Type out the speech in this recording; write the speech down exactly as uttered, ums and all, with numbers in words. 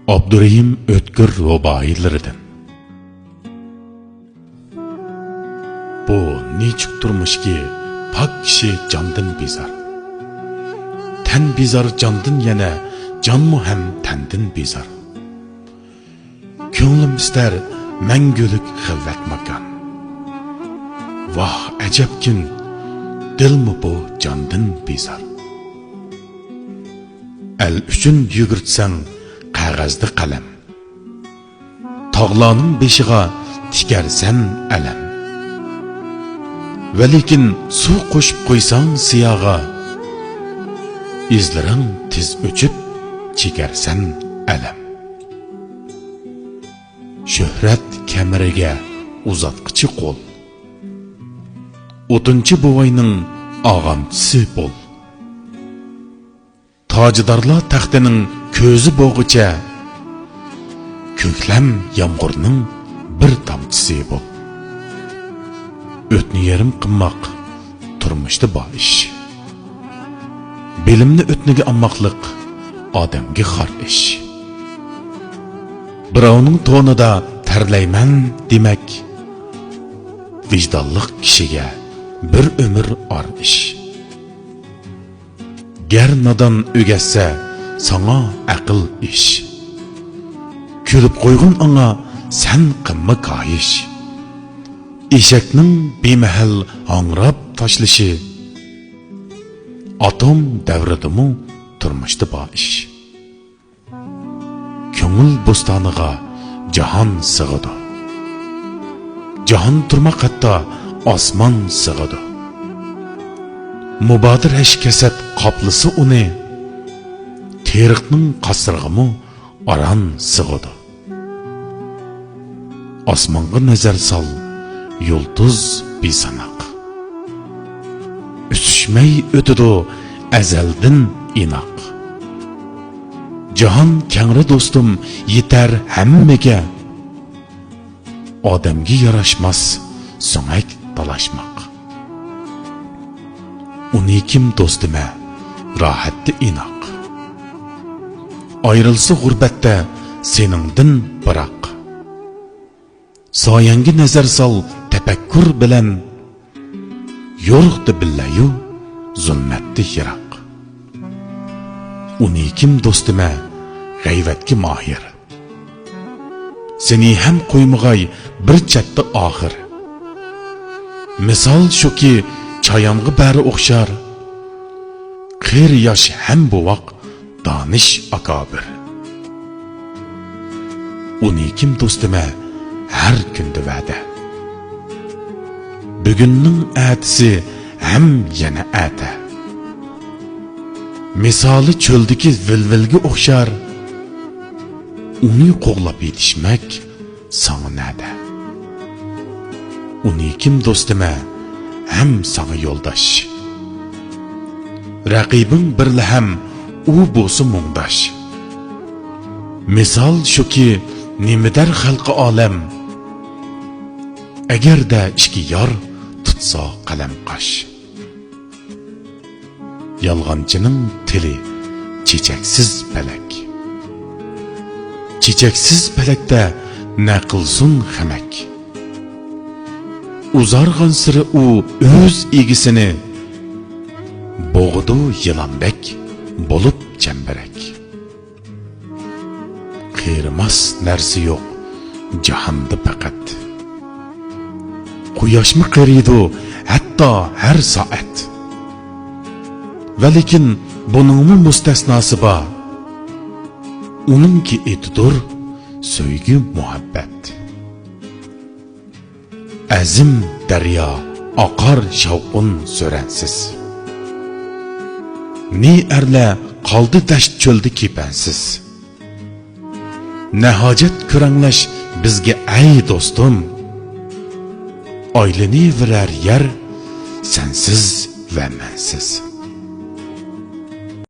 ئابدۇرېھىم ئۆتكۈر رۇبائىيلىرىدىن. بۇ نېچۈك تۇرمۇشكى پاك كىشى جاندىن بىزار. تەن بىزار جاندىن يەنە، جانمۇ ھەم تەندىن بىزار. كۆڭلۈم ئىستەر مەڭگۈلۈك خىلۋەت ماكان. ۋاھ ئەجەبكىن، دىلمۇ بۇ جاندىن بىزار. ئەل ئۈچۈن يۈگۈرتسەڭ قەغەزدە قەلەم، تاغلارنىڭ بېشىغا تىكەرسەن ئەلەم. ۋەلىكىن سۇ قوشۇپ قويساڭ سىياغا، ئىزلىرىڭ تېز ئۆچۈپ چېكەرسەن ئەلەم. شۆھرەت كەمىرىگە ئۇزاتقۇچى قول، ئوتۇنچى بوۋاينىڭ ئاغامچىسى بول. تاجدارلار تەختىنىڭ كۆزى بولغۇچە، كۆكلەم يامغۇرنىڭ بىر تامچىسى بول. ئۆتنى يېرىم قىلماق تۇرمۇشتا بار ئىش. بىلىمنى ئۆتنىگە ئالماقلىق ئادەمگە خار ئىش. بىراۋنىڭ تونىدا تەرلەيمەن دېمەك، ۋىجدانلىق كىشىگە بىر ئۆمۈر ئار ئىش. گەر نادان ئۆگەتسە ساڭا ئەقىل ئىش، كۈلۈپ قويغىن ئاڭا سەن قىلما كايىش. ئېشەكنىڭ بىمەھەل ھاڭراپ تاشلىشى، ئاتوم دەۋرىدىمۇ تۇرمۇشتا بار ئىش. كۆڭۈل بوستانىغا جاھان سىغىدۇ، جاھان تۇرماق ھەتتا ئاسمان سىغىدۇ. مۇبادا رەش-كەسەت قاپلىسا ئۇنى، تېرىقنىڭ قاسرىغىمۇ ئاران سىغىدۇ. ئاسمانغا نەزەر سال، يۇلتۇز بىساناق، ئۈسۈشمەي ئۆتىدۇ ئەزەلدىن ئىناق. جاھان كەڭرى دوستۇم، يېتەر ھەممىگە، ئادەمگە ياراشماس سۆڭەك تالاشماق. ئۇنى كىم دوستىمە راھەتتە ئىناق، ئايرىلسا غۇربەتتە سېنىڭدىن بىراق. سايەڭگە نەزەر سال تەپەككۇر بىلەن، يورۇقتا بىللەيۇ زۇلمەتتە يىراق. ئۇنى كىم دوستىمە غەيۋەتكە ماھىر، سېنى ھەم قويمىغاي بىر چەتتە ئاخىر. مىسال شۇكى، چايانغا بەرى ئوخشار، قېرى ياش ھەم بوۋاق دانىش ئاكابىر. ئۇنى كىم دوستىمە ھەر كۈندە ۋەدە، بۈگۈننىڭ ئەتىسى ھەم يەنە ئەتە. مىسالى چۆلدىكى ۋىلۋىلگە ئوخشار، ئۇنى قوغلاپ يېتىشمەك ساڭا نەدە؟ ئۇنى كىم دوستىمە ھەم ساڭا يولداش، رەقىبىڭ بىرلا ھەم ئۇ بولسا مۇڭداش. مىسال شۇكى، نېمە دەر خەلقى ئالەم، ئەگەردە ئىككى يار تۇتسا قەلەم قاش. يالغانچىنىڭ تىلى چېچەكسىز پەلەك، چېچەكسىز پەلەكتە نە قىلسۇن خەمەك. ئۇزارغانسېرى ئۇ ئۆز ئىگىسىنى، بوغىدۇ يىلاندەك بولۇپ چەمبىرەك. قېرىماس نەرسە يوق جاھاندا پەقەت، قۇياشمۇ قېرىيدۇ ھەتتا ھەر سائەت. ۋەلىكىن بۇنىڭمۇ مۇستەسناسى بار، ئۇنىڭكى ئېتىدۇر سۆيگۈ مۇھەببەت. ئەزىم دەريا ئاقار شاۋقۇن سۈرەنسىز، نى ئەرلەر قالدى دەشت چۆلدە كېپەنسىز. نە ھاجەت كۆرەڭلەش بىزگە ئەي دوستۇم، ئايلىنىۋېرەر يەر سەنسىز ۋە مەنسىز.